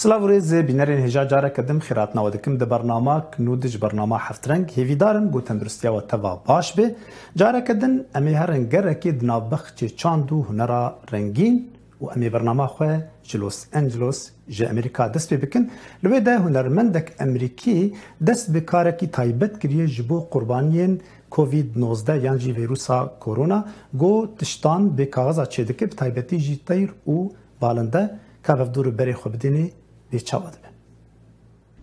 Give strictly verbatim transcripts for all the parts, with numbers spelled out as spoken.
Silav û rêz bînerên hêja, careke din xêratina we dikim di bernama Knûd ji bernama Heftreng. Hêvîdar im ku tenduristiya we teva baş be. Careke din em ê herin gerekê di navbexçê çand û hunera rengîn û em ê bernama xwe ji Los Angeles ji Amerîka dest pê bikin. Li wê de hunermendek Amerîkî dest bi karekî taybet kiriye ji bo qurbaniyên Covid nozdeh yan jî vîrusa Corona, ku tiştan bê kaxeza çêdike, bi taybetî jî teyr û balinde. Ka bi dûr û berê xwe bidênê, bê çawa dibe?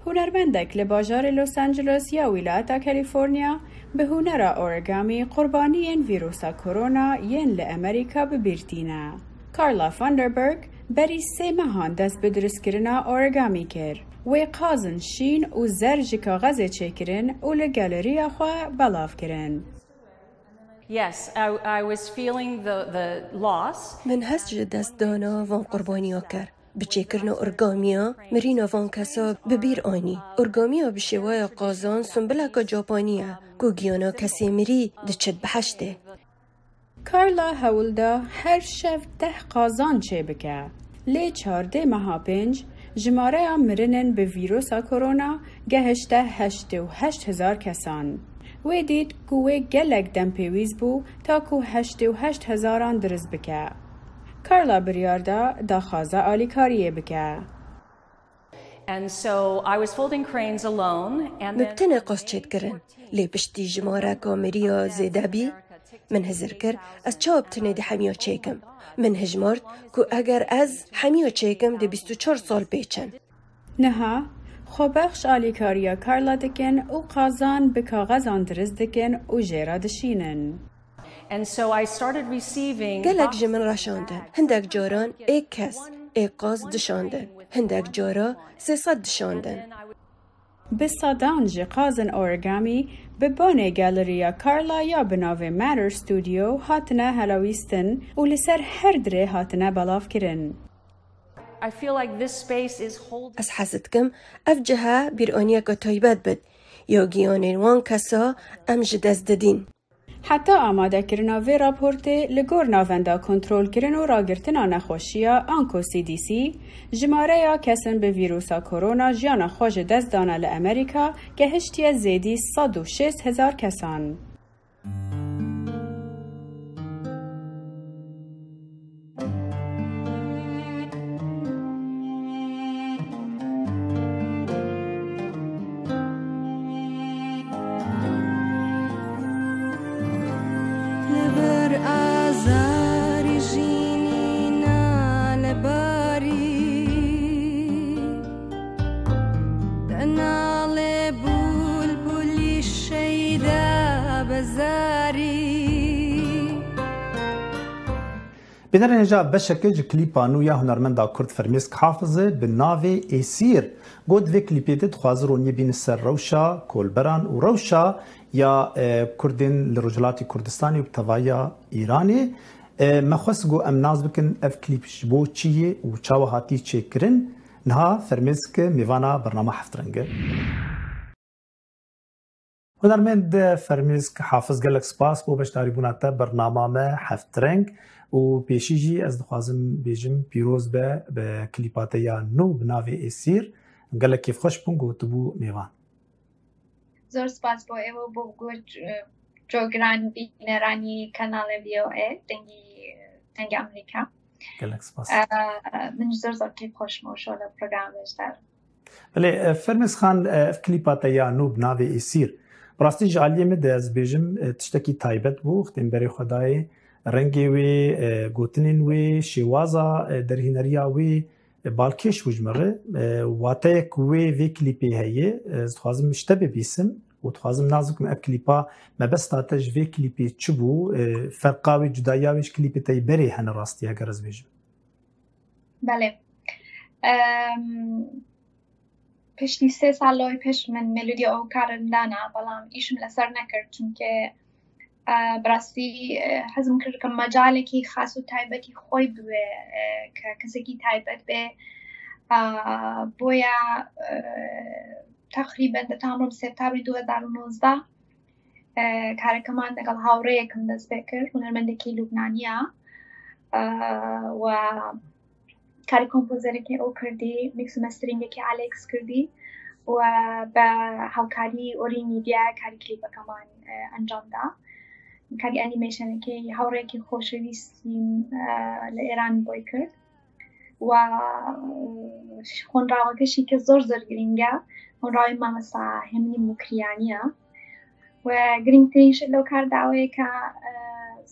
Hunermendek li bajarê Los Angeles ya Wîlayeta California bi hunera origami qurbaniyên vîrusa Corona yên li Amerîka bi bîr tîne. Carla Vanderberg berî sê mehan dest bi dirustkirina origami kir. Wê qazin şîn û zer ji kaxezê çêkirin û li galeriya xwe belav kirin. Yes, I, I was feeling the, the loss. Min hest ji destdana van qurbaniya kir. Bi çêkirina origamiya, mirîna van kesa bi bîr anî. Origamiya bi şêweya qazan sumbileka Capanî ye, ku giyana kesê mirî diçit behiştê. Carla hewl da her şev deh qazan çêbike. Lê çardê meha pênc, jimareya mirinên bi vîrusa Corona gehişte heştê û heşt hezar kesan. Wê dît ku wê gelek dem pêwîst bû ta ku heştê û heşt hezaran dirist bike. Carla biryar da daxwaza alîkariyê bike. And so I was folding cranes alone, and Min bi then tenê qaz çêdikirin, lê piştî jimareka miriya zêde bî, min hizir kir ez çawa bi tenê di hemiya çêkim. Min hijmart ku eger ez hemiya çêkim, di bîst û çar sal pê çin. Niha, xwebexş alîkariya Carla dikin û qazan bi kaxezan dirist dikin û jê re dişînin. And so I started receiving Gelek ji min reşandin. Hindek caran ê kes, ê qaz dişandin. Hindek cara sê sed dişandin. Bi sedan ji qazên origami bi banê galeriya Carla ya bi navê Matter Studio hatine helawîstin û li ser her dirê hatine belavkirin. I feel like this space is holding Ez hez dikim ev cihe bîraniyeke taybet bit ya giyanên wan kesa em ji dest didîn. Heta amadekirina vê raportê, li gor Navenda Kontrolkirin û Ragirtina Nexweşiya, anku C D C, jimareya kesên bi vîrusa Corona jiyana xwe ji dest dane li Amerîka gehiştiye zêdî sed û şêst hezar kesan. Li ber azarî jînî nale barî, te nale bulbulî şeyda bezarî. Bînerên hêja, beşeke ji klîpa nû ya hunermenda Kurd Fermêsk Hafizê bi navê Êsîr. Got, vê klîpê de dixwaze roniyê bîne ser rewşa kolberan û rewşa ya, e, Kurdên li Rojhilatê Kurdistanê û bi tevahiya Îranê. E, me xwest ku em nas bikin ev klîp ji bo çi ye û çawa hatî çêkirin. Niha Fermêsk mêvana bernama Heft Reng e. Hunermend Fermêsk Hafiz, gelek spas bo beşdarîbûna te bernama me Heft Reng û pêşî jî ez dixwazim bêjim pîroz be bi klîpa te ya nû bi navê Êsîr. Gelek kêfxweş bûn ku tu bû mêvan. Zor spas bo ew û bo got, e, cogiran bîneranî kanalê V O A, dengî, dengê Amerîka. Gelek spas. E, min zor zor kêfxweş bû şo li program beşdar. Belê, e, Fermêsk Xan, e, ev klîpa te ya nû bi navê Êsîr. Bi rastî ji aliyê min de ez bêjim, e, tiştekî taybet bû. Wextên berê xwe dayê rengê wê, e, gotinên wê, şêwaza, e, derhêneriya wê, e, balkêş bû ji min re. E, wateyek wê vê klîpê heye. E, ez dixwazim ji te bibîsim û dixwazim nas bikim ev klîpa mebesta te ji vê klîpê çi bû? E, ferqa wê, cudayiya wê ji klîpê te yê berê hene rastî, eger ez bêjim. Belê. Em, piştî sê saloy pêş min melodiya ew karin dana, belam îşim li ser nekir, çunke, e, bi rastî, e, hezim kir ke mecalekî xas û taybetî xwe bi wê, e, ke kesekî taybet be. E, boya, e, teqrîben di tamam Septembrê du hezar û nozdeh, e, kareke man legal hawrêyekim dest pê kir, hunermendekî Lubnaniya. E, we کاری کۆمپۆزەرێکی ئەو کردی، میکس و مەسترینگێکی ئەلێکس کردی و بە هاوکاری ئۆری میدیا کاری کلیپەکەمان ئەنجام دا. کاری ئەنیمەیشنەکەی هاوڕێکی خۆشەویستیم لە ئێران بۆی کرد و هۆنراوەکەشی کە زۆر زۆر گرینگە، هۆنراوی مامەستا هێمنی موکریانیە و گرنگترین شت لەو کارداوەیە کە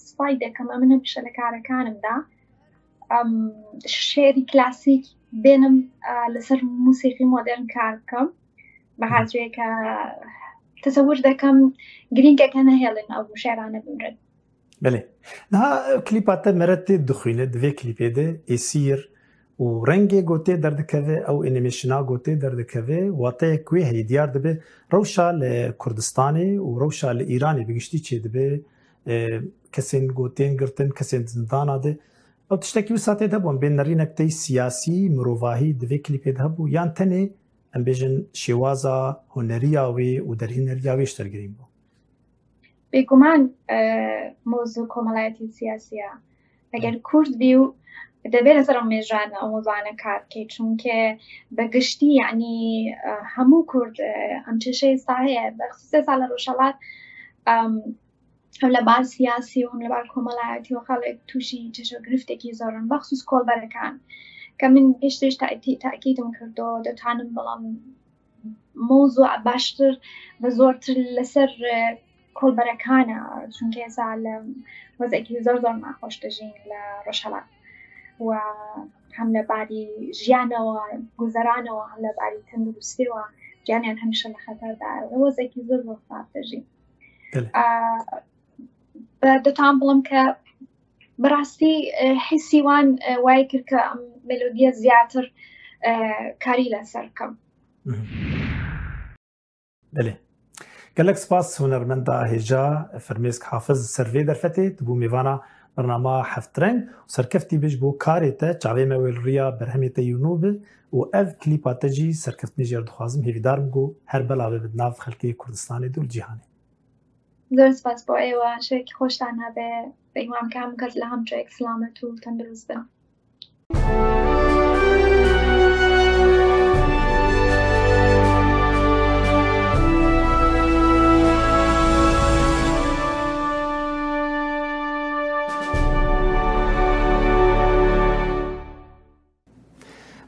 سپای دەکەم ئەمن هەمیشە لە کارەکانمدا ئەم شعری کلاسیک بێنم لەسەر موسیقی مۆدرن کار بکەم بە هاتوێکە تەسەور دەکەم گرینگەکە نەهێڵن ئەو شعرانە بمرن. Belê. Niha ev klîpa te mere tê dixwîne, di vê klîpê de êsîr û rengê gotê derdikeve, ew animêşina gotê derdikeve, wateyek wê heye, diyar dibe rewşa li Kurdistanê û rewşa li Îranê bi giştî çêdibe, e, kesên gotên girtin, kesên di zindana de. Ew tiştekî wisa tê de hebû, em bên nerînek tey siyasî, mirovahî di vê klîpê de hebû, yan tenê, em bêjin, şêwaza huneriya wê û derhêneriya wê ji te re girîng bû? Bêguman, e, mewzû komelayetî siyasî ye. Eger kurd bî û debê li ser ew mêjane, ew mewzûane kar bikê. Çunke bi giştî, yanî, e, hemû kurd, e, em çeşeyê sahê ye. Bexsûsê sala Rojhelat, em, hem li bar siyasî û hem li bar komelayetî û xelk tûşî çeşo giriftekî zor in. Bexsûs kolberekan. Ke min pêştir ji te'kî-, te'kîdim kirdo, detanim, belam mewzû baştir ve zortir li ser, e, kolberekana, çunke êsa li wezekî zor zor naxweş dijîn li Rojhelat. Û hem li barî jiyanewa, guzeranê û hem li barî tenduristî û jiyaniyan hemîşe li xeter de ye. Li wezekî zor zor xirab dijîn. Belê. A, bi detanim bilim ke bi rastî, e, hîsî wan, e, wayê kir ke em melodiya ziyadtir, e, karî li ser kim. Mhm. Belê. Gelek spas hunermenda hêja Firmêsk Hafiz ser vê derfetê, tu bû mêvana bernama Heft Reng û serkeftî be ji bo karê te, çavê me wê li riya berhemê te yû nû be û ev klîpa te jî serkeftinê jê re dixwazim. Hêvîdar im ku her bela be bi nav xelkê Kurdistanê de û li cîhanê. Zor spas bo êwa, şevekî xweştan hebe. Bêguman ke hemû kes li hemû cihek selamet û tendurist bin.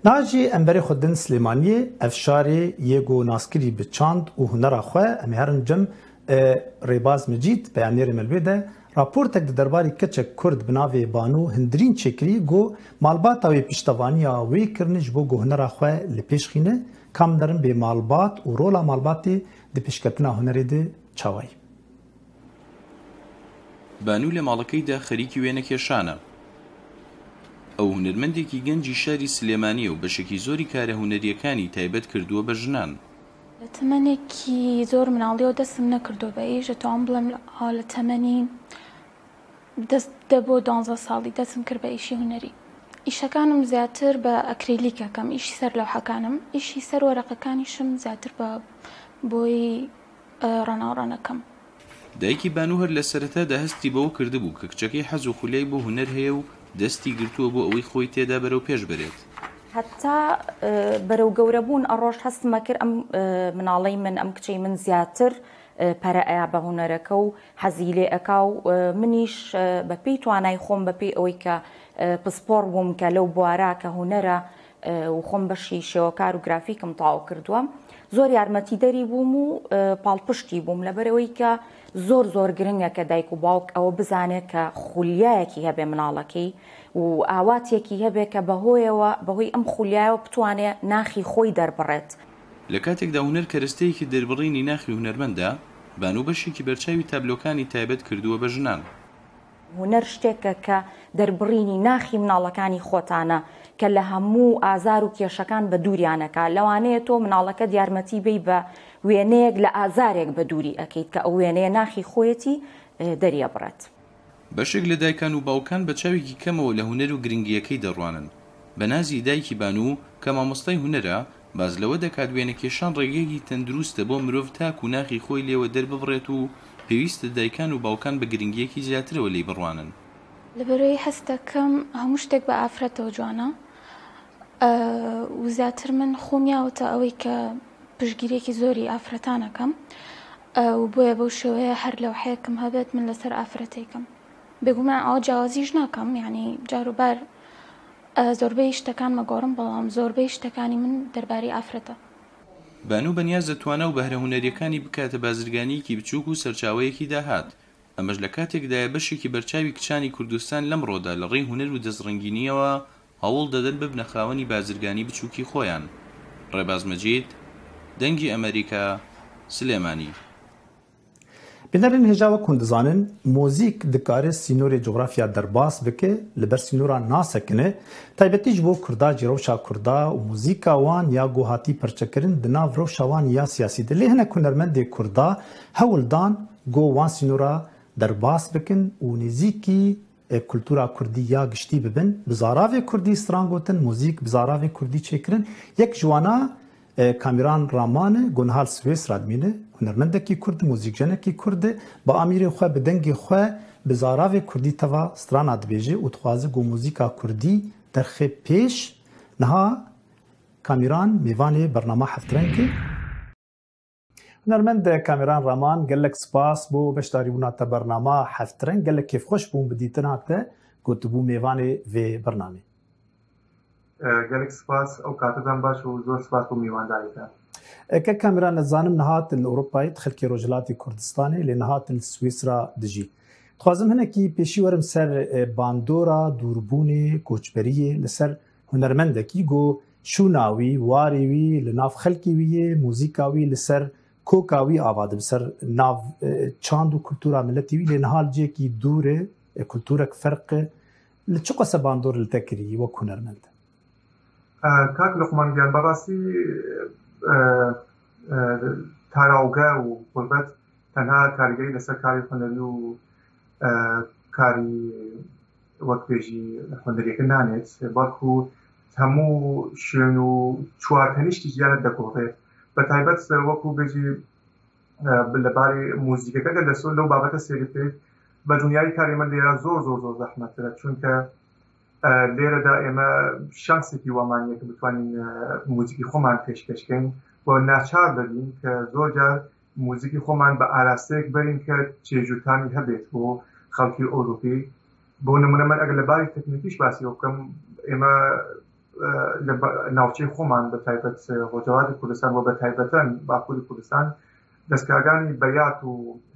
Niha jî em berê xwe din Silêmaniyê, ev şarê yê ku naskirî bi çand û hunera xwe, em ê herin cem, e, Rêbaz Mecîd, peyamnêrê me li wê de, raportek di derbarê keçek Kurd bi navê Banu Hindirîn çêkirî, ku malbata wê piştevaniya wê kirine ji bo ku hunera xwe li pêş xîne, kam derin bê malbat û rola malbatê di pêşketina hunerê de çawa ye. بانوو لە ماڵەکەیدا خەریکی وێنەکێشانە. ئەو هونەرمەندێکی گەنجی شاری سلێمانییە و بەشێکی زۆری کارە هونەرییەکانی تایبەت کردووە بە ژنان. لە تەمەنێکی زۆر مناڵییەوە دەستم نەکردووە بە ئیش، دەتوانم بڵێم لە، لە تەمەنی دە بۆ دوانزە ساڵی دەستم کرد بە ئیشی هونەری. ئیشەکانم زیاتر بە ئەکریلیک ئەکەم، ئیشی سەر لەوحەکانم، ئیشی سەر وەرەقەکانیشم زیاتر بە بۆی ڕەناوڕەن ئەکەم. دایکی بانوو هەر لە سەرەتادا هەستی بەوە کردبوو کە کچەکەی حەز و خولیای بۆ هونەر هەیە و دەستی گرتووە بۆ ئەوەی خۆی تێدا بەرەو پێش بەرێت. هەتا، ئە، بەرەو گەورەبوون ئەڕۆشت هەستمە کرد ئەم، ئە، مناڵەی من، ئەم کچەی من زیاتر، ئە، پەرە ئەیا بە هونەرەکە و حەزی لێ ئەکا و، ئە، منیش، ئە، بە پێی توانای خۆم، بە پێی ئەوەی کە، ئە، پسپۆڕ بووم کە لەو بوارە کە هونەرە، ئە، و خۆم بەشی شێوەکار و گرافیکم تەواو کردووە. زۆر یارمەتیدەری بووم و، ئە، پاڵپشتی بووم، لەبەرەوەی کە زۆر زۆر گرنگە کە دایک و باوک ئەوە بزانێت کە خولیایەکی هەبێ مناڵەکەی و ئاواتێکی هەبێ کە بەهۆیەوە، بەهۆی ئەم خولیایەوە بتوانێ ناخی خۆی دەربڕێت. لە کاتێکدا هونەر کەرەستەیەکی دەربڕینی ناخی هونەرمەندە، بانوو بەشێکی بەرچاوی تابلۆکانی تایبەت کردووە بە ژنان. هونەر شتێکە کە دەربڕینی ناخی مناڵەکانی خۆتانە کە لە هەموو ئازار و کێشەکان بە دووریانەکە. لەوانەیە تۆ مناڵەکەت یارمەتی بی بە وێنەیەک لە ئازارێک بە دووری ئەکەیت کە ئەو وێنەیە ناخی خۆیەتی، ئێ، دەریەبڕێت. بەشێک لە دایکان و باوکان بە چاوێکی کەمەوە لە هونەر و گرنگییەکەی دەڕوانن. بە نازی دایکی بانوو کە مامۆستای هونەرە، باز لەوە دەکات وێنەکێشان ڕێگەیەکی تەندروستە بۆ مرۆڤ تاکو ناخی خۆی لێوە دەرببڕێت و پێویستە دایکان و باوکان بە گرنگییەکی زیاترەوە لێی بڕوانن. لەبەرەوەی هەست دەکەم هەموو شتێک بە ئافرەتەوە جوانە. ئە، و زیاتر من خۆم یاوەتە ئەوەی کە پشتگیریەکی زۆری ئافرەتانەکەم، ئە، و بۆیە بەو شێوەیە هەر لەوحەیەکم هەبێت من لەسەر ئافرەتێکم. بێگومان ئەوە جیاوازیش ناکەم، یعنی جاروبار، ئە، زۆربەی شتەکانمە گۆڕم، بەڵام زۆربەی شتەکانی من دەربارەی ئافرەتە. بانوو بەنیاز لە توانا و بەهرە هونەریەکانی بکاتە بازرگانیەکی بچووک و سەرچاوەیەکی داهات. ئەمەش لە کاتێکدایە بەشێکی بەرچاوی کچانی کوردستان لەمڕۆدا لە ڕێی هونەر و دەستڕەنگینیەوە هەوڵ دەدەن ببنە خاوەنی بازرگانی بچووکی خۆیان. ڕێباز مەجید، دەنگی ئەمریکا، سلێمانی. Bînerên hêja wek hûn dizanin, muzîk dikare sînorê cografya derbas bike, li ber sînora nasekine, taybetî ji bo Kurda jî rewşa Kurda û muzîka wan ya ku hatî perçekirin di nav rewşa wan ya siyasî de. Lê hinek hunermendê Kurda hewl dan ku wan sînora derbas bikin û nêzîkî e, kultura kurdî ya giştî bibin, bi zaravê kurdî stran gotin, muzîk bi zaravê kurdî çêkirin. Yek ji wana, e, Kamîran Raman e, ku niha li Swêsra dimîne, hunermendekî kurd e, muzîkjenekî kurd e, bi amîrê xwe, bi dengê xwe, bi zaravê kurdî teva strana dibêje û dixwaze ku muzîka kurdî derxe pêş. Niha Kamîran mêvanê bernama Heftreng e. Hunermend Kamîran Raman, gelek spas bo beşdarîbûna te bernama Heftreng. Gelek kêfxweş bûm bi dîtina te ku tu bû mêvanê vê bernamê. Gelek spas, ew katedan baş û zor spas bo mîwandarî te. Kek Kamîran, ez zanim niha tu li Ewropayê, tu xelkê Rojhilatê Kurdistanê, lê niha tu li Swîsra dijî. Dixwazim hinekî pêşî werim ser, e, bandora dûrbûnê, koçberiyê, li ser hunermendekî ku şûna wî, warê wî li nav xelkê wî ye, muzîka wî li ser koka wî ava dibe, ser nav, e, çand û kultura miletê wî, lê niha li cihekî dûr e, e, kulturek ferq e. Li çiqas e bandor li te kirî wek hunermend? E, kak Luqman Giyan, berastî, e, e, tarawge û xurbet tenha karîgerî li ser karê hunerî û, e, karî wek bêjî huneriyeke nanêt, belku hemû şwên û çareteniştî jiyanê digoret. Bi taybet wekû bêjî, e, li barê muzîkeke, eger li ser lew babete sêr bikê, bi dinyayê karê me lêre zor, zor, zor zehmettir e. Çunke, e, lêre de ême şansekî we man ye ke bitwanîn, e, muzîkî xwe man pêşkeş keyn. We naçar dibîn ke zor car muzîkî xwe man bi arasteyek berîn ke çêj û tamî hebêt bo xelkê Ewropî. Bo nimûne, min eger li barî teknîkî jî basî bikim, ême, e, li ba-, navçeyê xwe man, bi taybet, e, Rojavayê Kurdistan û bi taybeten Bakurê Kurdistan, destkaganî Beyat û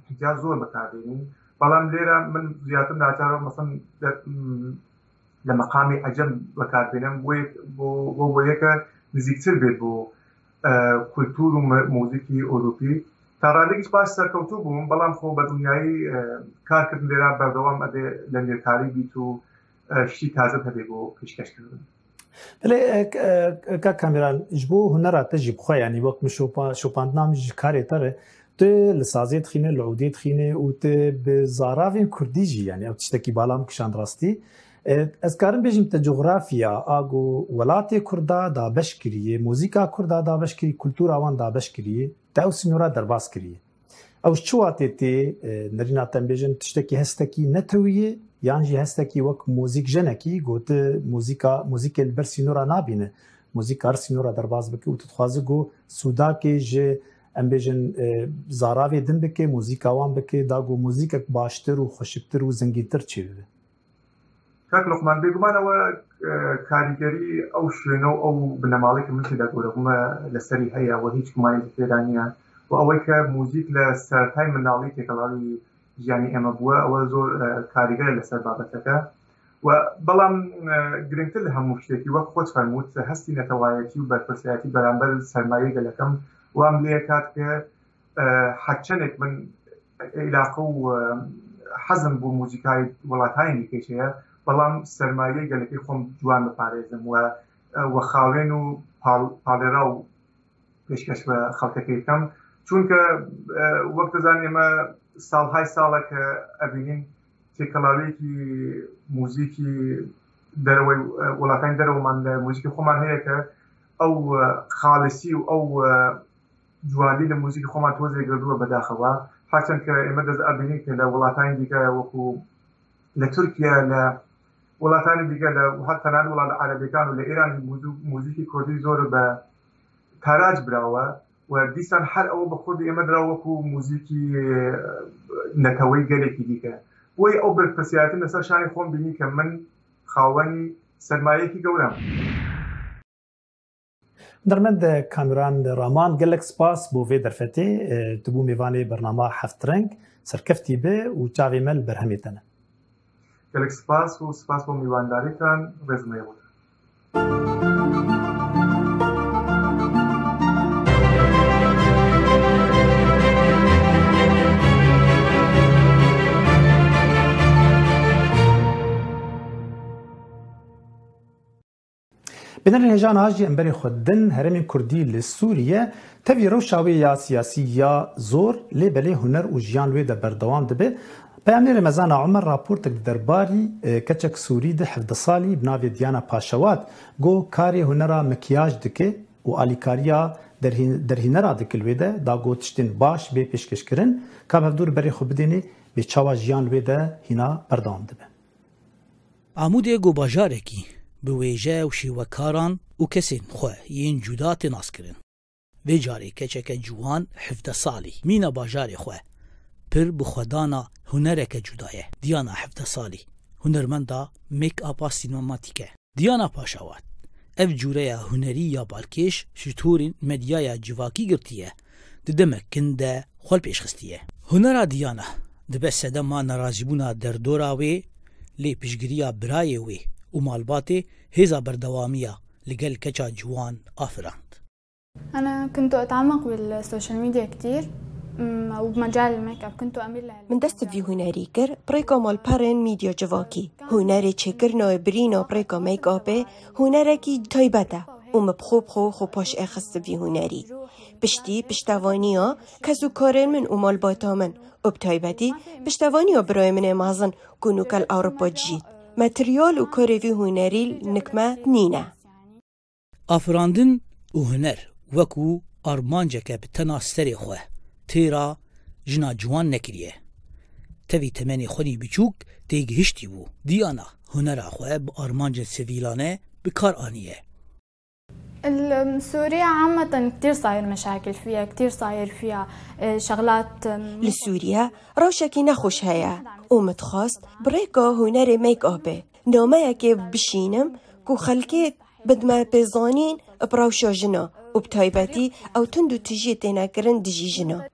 Hicaz zor bi kar dênîn. Belam lêre min ziyadtir naçar im, mesela, de, m, li meqamê ecem bi kar bênim, wê, bo, bo, bo yeke nizîktir bê bo, e, kultur û me-, muzîkî Ewropî. Ta radekî baş serkewtû bûm, belam xwe bi dinyayî, e, karkirin lêre berdewam ebe lengêkarî bît û, e, ştî taze hebê bo pêşkeşkirin. Belê, e, k-, e, kak Kamîran, ji bo hunera te jî bi xwe, yanî wek min şopa-, şopandina min jî ji karê te re, tu li sazê dixîne, li ûdê dixîne û tu bi zaravên kurdî jî, yanî ew tiştekî bala min kişand rastî. E, ez karim bêjim te cografya a ku welatê kurda dabeş kiriye, muzîka kurda dabeş kiriye, kultura wan dabeş kiriye, te ew sînora derbas kiriye. Ew ji çi watê tê, e, nerîna te em bêjin tiştekî hestekî netewî ye, yan jî hestekî wek muzîkjenekî, ku tu muzîka, muzîkê li ber sînora nabîne, muzîk kar sînora derbas bike û tu dixwaze ku sûdakê ji, em bêjin, e, zaravê din bike, muzîka wan bike, da ku muzîkek baştir û xweşiktir û zengîntir çêbibe. Kak Luqman, bêguman ew e, karîgerî ew şwêne û ew binemalê ke min tê de gore bûme li serî heye, we hîç gumanê li tê de niye. Û ew e ke muzîk li sertayê mendalî têkelalî jiyanê ême bûye, ew e zor, e, karîger e li ser babeteke. We belam, e, girîngtir li hemû ştekî, wek xwe difermût, hestî netewayetî û berpirsiyetî beramber sermayê gelek im, wan bi lê kat ke, e, her çenek min îlaqe û, e, hezm bo muzîkayê welatayên dîkê çêye, belam sermayeyê gelekê xwe ji wan biparêzim we, e, we xawên û pal-, palêraw pêşkeş bi xelkekê bikim. Çunke, e, wek dizanî, ême salhay sal e ke ebînîn têkelawiyekî muzîkî derewey, e, welatayên derew man li muzîkê xwe man heye ke ew, e, xalisî û ew, e, ciwanî li muzîkê xwe man tozê girdiwe bedaxewa. Herçend ke ême dest ebînî ke li welatayên dîke wekû li Tirkiye, li, Welatani dîge de û heta ne di welatê erebîkan û li Îranê muzî-, muzîkî kurdî zor bi terac birawe û dîsan her ew bi kurdî ême dira wekû muzîkî, e, neteweyî gelekî dîke. Wê ew berpirsiyarîtî li ser şanê xwe bînî ke min xawenî sermayeyekî gewre me. Hunermend Kamîran Raman, gelek spas bo vê derfetê. E, tu bû mêvanê bernama Heft Reng, serkeftî be û çavê me li berhemê te ne. Gelek spas û spas bo mîwandarîtan, rêz me ye bo te. Bînerên hêja, niha jî em berê xwe din herêmên kurdî li Sûriye. Tevî rewşa wê ya siyasî ya zor, lê belê huner û jiyan wê de berdewam dibe. Peyamnêrê me Zana Omer raportek di derbarî, e, keçek Sûrî di hevdeh salî bi navê Diyana Paşawat, got karê hunera mekyaj dike û alîkariya derhî-, derhînera dike li wê de, da got tiştên baş bê pêşkêşkirin, ka bi hevdû li berê xwe bidêne, bê çawa jiyan li wê de hîna berdewam dibe. Amûdê ku bajarekî bi wêje û şêwekaran û kesên xwe yên cuda tê naskirin. Vê carê keçeke ciwan hevdeh salî mîna bajarê xwe pir bi xwedana hunereke cuda ye. Diyana hevdeh salî, hunermenda make-upa sînematîk e. Diyana Paşawat, ev cûreya hunerî ya balkêş ji torên medyaya civakî girtiye, di demek kin de xwe li pêş xistiye. Hunera Diyana dibe sedema nerazîbûna derdora wê, lê piştgiriya birayê wê û malbatê hêza berdewamiya li gel keça ciwan afirand. أنا كنت أتعمق بالسوشيال ميديا كتير، م-، وبمجال الميك اب كنت أميل لهال- Min dest bi vî hunerî kir bi rêka malperên mîdya civakî. Hunerê çêkirina û birîna bi rêka make-upê hunerekî taybet e û min bi xwe bi xwe xwe paş êxist vî hunerî. Piştî piştevaniya kes û karên min û malbata min û bi taybetî piştevaniya birayê min ê mezin ku nûke li Ewropa dijît, materyal û karê vî hunerî li nik me nîne. Afirandin û huner wekû armanceke bi tena serê xwe têra jina ciwan nekiriye. Tevî temenê xwedî biçûk têgihiştî bû. Diyana hunera xwe bi armancên sivîlane bi kar aniye. ال-، سوريا عامة كتير صاير مشاكل فيها، كتير صاير فيها، آه، شغلات، آم، Li Sûriye rewşekî nexweş heye û min dixwest bi rêka hunerê make-upê nameyekê bişînim ku xelkê bidime pêzanîn bi rewşa jina û bi taybetî ew tund û tijiyê têne kirin dijî jina.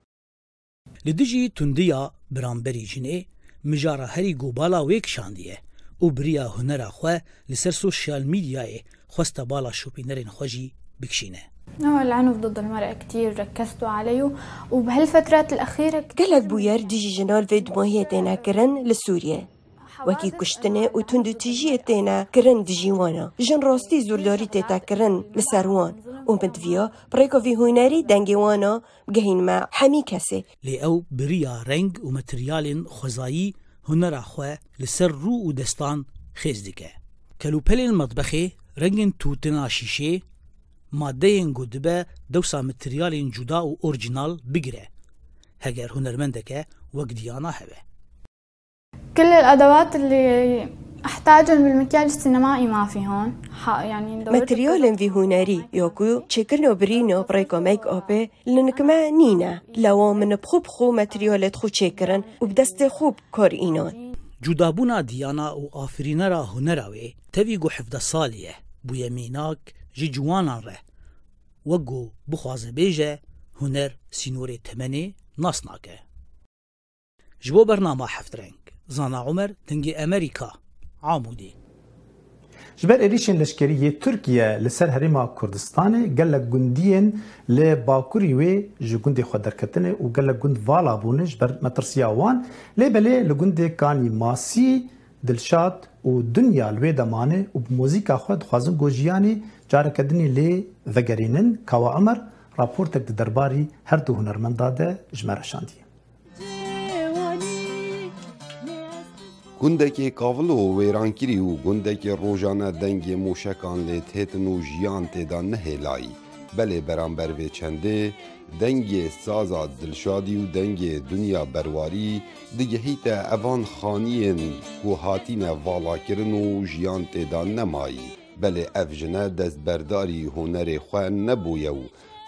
Li dijî tundiya beramberî jinê, mijara herî ku bala wê kişandiye û biriya hunera xwe li ser sosyal medyayê xweste bala şopînerên xwe jî bikişîne. هو العنف ضد المرأة كتير ركزتوا عليه، وبهالفترات الأخيرة كتير Gelek bûyer dijî jinan vê dumahiyê têne kirin li Sûriye. Wekî kuştinê û tundûtijiyê têne kirin dijî wan e. Jin rastî zordarî tête kirin li ser wan û min diviya bi rêka vî hunerî dengê wan e bigehînime hemî kesê. Lê ew bi riya reng û materyalên xwezayî hunera xwe li ser rû û destan xêz dike. Kelûpelên metbexê, rengên tûtina şîşê, madeyên ku dibe dewsa materyalên cuda û orjînal bigire, heger hunermendeke wek Diyana hebe. كل الأدوات اللي أحتاجهم بالمكياج السينمائي ما في هون. ح-، يعني دورت Materyalên vî hunerî ya ku çêkirina birîna bi rêka make-upê li nik me nîne. Lewa min bi xwe bi xwe materyalê xwe çêkirin û bi destê xwe bi kar înan. Cudabûna Diyana û afirînera hunera wê tevî ku hevdeh salî ye, bûye mînak ji ciwanan re. Wek ku bixwaze bêje, huner sînorê temenê nas nake. Ji bo bernama Heft Reng, Zana Omer, Dengê Emerîka, Amûdê. Ji ber êrîşên leşkerî yê Tirkiye li ser Herêma Kurdistanê gelek gundiyên li bakurî wê ji gundê xwe derketine û gelek gund vala bûne ji ber metirsiya wan. Lê belê li gundê Kanî Masî, Dilşad û Dinya li wê de mane û bi muzîka xwe dixwazin ku jiyanê careke dinê lê vegerînin. Kawa Omer raportek di derbarî her du hunermenda de ji me re şandiye. Gundekê kavil û wêrankirî û gundekê rojane dengê moşekan lê têtin û jiyan tê de nehêlayî. Belê beramber vê çendê, dengê saza Dilşadî û dengê Dinya Berwarî digihîte evan xaniyên ku hatîne valakirin û jiyan tê de nemayî. Belê ev jine destberdarî hunerê xwe nebûye û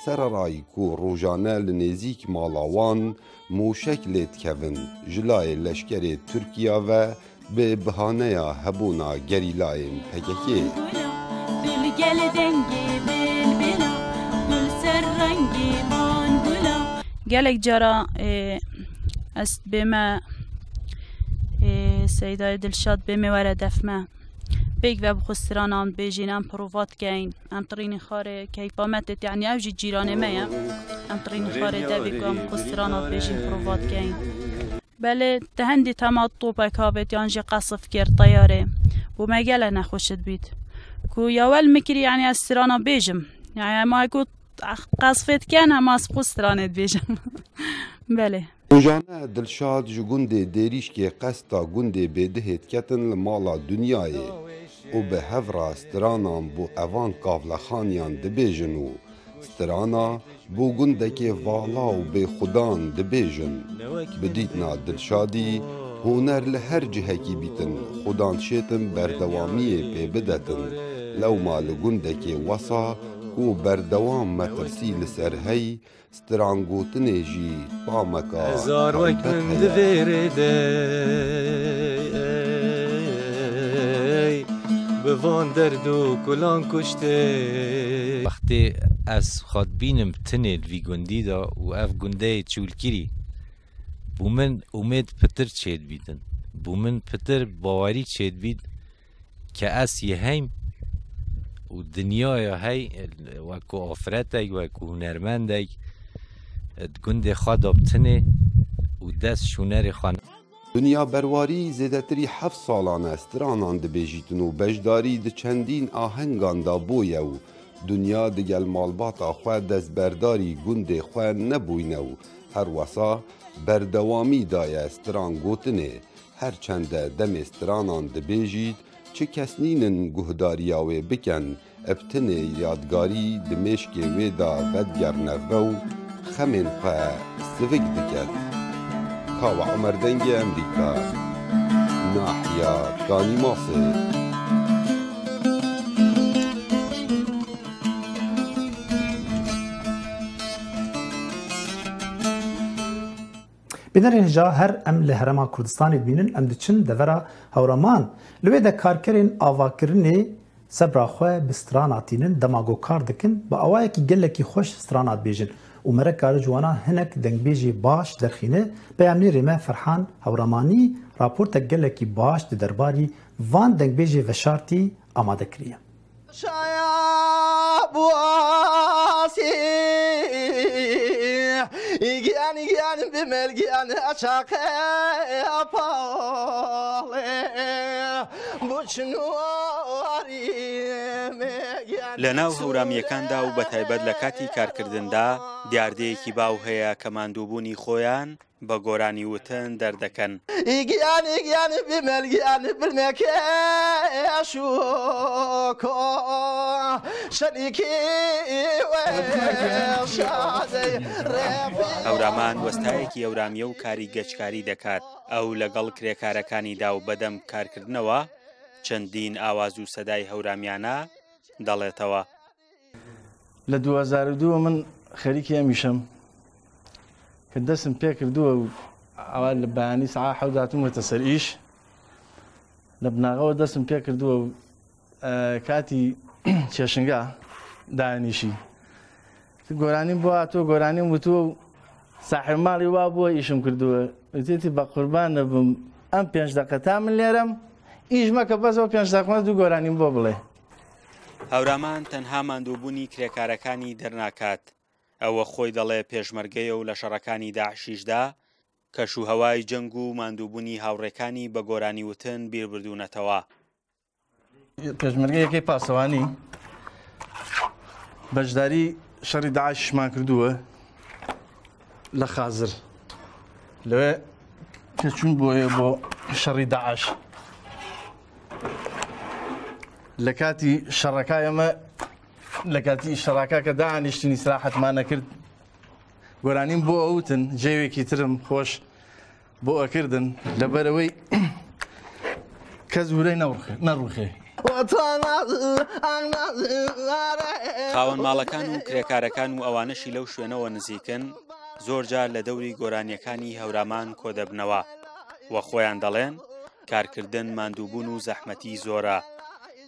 sererayî ku rojane li nêzîk mala wan mûşek lê dikevin, ji layê leşkerê Tirkiya ve bi bihaneya hebûna gerîlayên P K K. Gelek cara, e, ez bême, e, Seydayê Dilşad bême were def me. Pêk ve bi xwe stranan bêjîn, em prova dikeyn. Em tirînî xarê keyfa me têt, yanî ew jî cîranê me ye. Em tirînî xarê devê ku em xwe strana dibêjin prova dikeyn. Belê, te hendî tema topek havêt yan jî qesf kir teyarê. Bo me gele nexweş dibît. Ku ya wel mikirî, yanî ez strana bêjim. Yanî hema ku qesfê diken, hema ez xwe stranê dibêjim. Belê. Rojane Dilşad ji gundê Dêrîşkê qesta gundê Bêdihê diketin li mala Dinyayê û bi hev re stranan bo evan kavlexaniyan dibêjin û strana bo gundekê vala û bêxudan dibêjin. Bi dîtina Dilşadî, huner li her cihekî bîtin, xudan şêtin berdewamiyê pê bidetin. Lewma li gundekê wesa ku berdewam metirsî li ser hey, Strangotinê jî pameka Hezar wek taybet min heye. Di vê rê de, ey, bi van derd û kulan kuştê. Wextê ez xwe dibînim tinê li vî gundî de û ev gundeyê çûlkirî, bo min umêd pitir çêdibîtin. Bo min pitir bawerî çêdibît ke ez yê heym û dinyaya hey, wekû afretek, wekû hunermendek, di gundê xwe de bi tinê û dest şûnerê xwe. Dinya Berwarî zêdetirî heft salan e stranan dibêjîtin û beşdarî di çendîn ahengan de bûye û Dinya digel malbata xwe destberdarî gundê xwe nebûyne û her wesa berdewamî daye stran gotinê. Her çende demê stranan dibêjît, çi kes nînin guhdariya wê biken, bi tinê yadgarî di mêşkê wê de vedigerne ve û xemên xwe sivik diket. Kawa Omer, Dengê Emerîka, nahiya Kanîmasê. Bînerên hêja, her em li Herêma Kurdistanê dibînin, em diçin devera Hewraman. Li wê de karkerên avakirinê sebra xwe bi strana tînin, dema ku kar dikin, bi awayekî gelekî xweş strana dibêjin û me re kare ji wana hinek dengbêjê baş derxîne. Peyamnêrê me Ferhan Hewramanî raportek gelekî baş di derbarî van dengbêjê veşartî amade kiriye. Şaya buasi, giyan, giyan, bimel, giyan, açaqe apale, bu çinwari me, giyan. لە ناو هەورامییەکاندا و بە تایبەت لە کاتی کارکردندا، دیاردەیەکی باو هەیە کە ماندووبوونی خۆیان بە گۆرانی وتن دەردەکەن. ئیگیان، ئیگیان، بمەلگیان، بلمێکێ شوکۆ، شەریکی وێ شادەی ڕێفی. هەورامان وەستایەکی هەورامیە و کاری گەچکاری دەکات. ئەو لەگەڵ کرێکارەکانیدا و بەدەم کارکردنەوە چەندین ئاواز و سەدای هەورامیانە دەڵێتەوە. لە دوو هەزار و دوو من خەریکی ئەم ئیشەم کە دەستم پێ کردووە و ئەوە لە بەیانی سەعات حەوت هاتوومەتە سەر ئیش. لە بناغەوە دەستم پێ کردووە و، ئە، کاتی چێشنگا دانیشی. گۆرانیم بۆ هاتووە، گۆرانیم وتووە و ساحێب ماڵی وا بووە ئیشم کردووە. وتێتی: «بە قوربان نەبم، ئەم پێنج دەقە تا من لێرەم، ئیش مەکە، بەس ئەو پێنج دەقە دوو گۆرانیم بۆ بڵێ.» هەورامان تەنها ماندووبوونی کرێکارەکانی دەرناکات. ئەوە خۆی دەڵێ پێشمەرگەیە و لە شەڕەکانی داعشیشدا کەش و هەوای جەنگ و ماندووبوونی هاوڕێکانی بە گۆرانی وتن بیربردوونەتەوە. پێشمەرگە یەکەی پاسەوانی بەشداری شەڕی داعشمان کردووە لە خازر. لەوێ کە چوون بۆیە بۆ شەڕی داعش، لە کاتی شەڕەکە ئێمە لە کاتی ئیشتراکەکە دانیشتین ئیسراحەتمان نەکرد. گۆرانیم بۆ ئەوتن جێوێکی ترم خۆش بۆ ئەکردن لەبەرەوەی کەس ورەی نەڕوخێ. خاوەن ماڵەکان و کرێکارەکان و ئەوانەشی لەو شوێنەوە نزیکن، زۆر جار لە دەوری گۆرانیەکانی هەورامان کۆدەبنەوە و خۆیان دەڵێن کارکردن ماندووبوون و زەحمەتی زۆرە،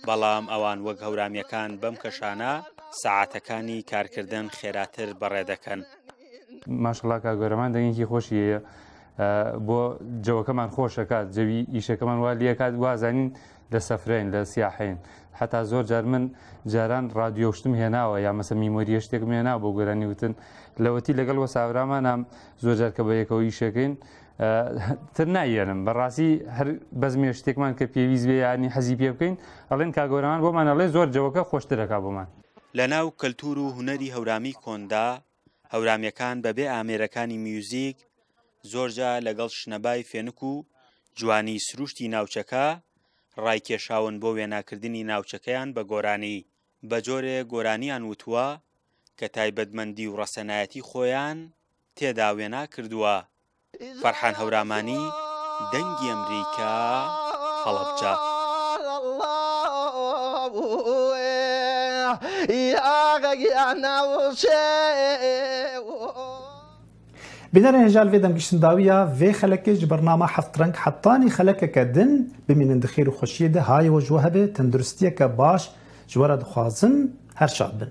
بەڵام ئەوان وەک هەورامیەکان بەم کەشانە سەعاتەکانی کارکردن خێراتر بەڕێدەکەن. ماشەڵا کاک گۆرەمان دەنگێکی خۆشی هەیە بۆ جەوەکەمان خۆش ئەکات، جەوی ئیشەکەمان وا لێ ئەکات، وازانین لە سەفرەین، لە سیاحەین. حەتا زۆر جار من جاران ڕادیۆ شتم هێناوە یا مەسە میمۆریە شتێکم هێناوە بۆ گۆرانی وتن. لەوەتی لەگەڵ وەساورامان ئەم زۆر جار کە بە یەکەوە ئیشەکەین تر نایەنم. بەڕاستی هەر بەزمێ شتێکمان کە پێویست بێ یانی حەزی پێ بکەین ئەڵێن کاک گۆرەمان بۆمان ئەڵێ زۆر جەوەکە خۆشتر ئەکا بۆمان. لەناو کەلتور و هونەری هەورامی کۆندا، هەورامیەکان بەبێ ئامێرەکانی میوزیک، زۆرجار لەگەڵ شنەبای فێنک و جوانی سروشتی ناوچەکە، ڕایکێشاون بۆ وێناکردنی ناوچەکەیان بە گۆرانی. بە جۆرێ گۆرانیان وتووە کە تایبەتمەندی و ڕەسەنایەتی خۆیان تێدا وێنا کردووە. فەرحان هەورامانی، دەنگی ئەمریکا، هەڵەبجە. Bînerên hêja li vê demgiştindawiya vê xelekê ji bernama Heft Reng hetanî xelekeke din bimînin di xêr û xweşiyê de. Hayê we ji we hebe, tenduristiyeke baş ji we re dixwazim. Her şad bin.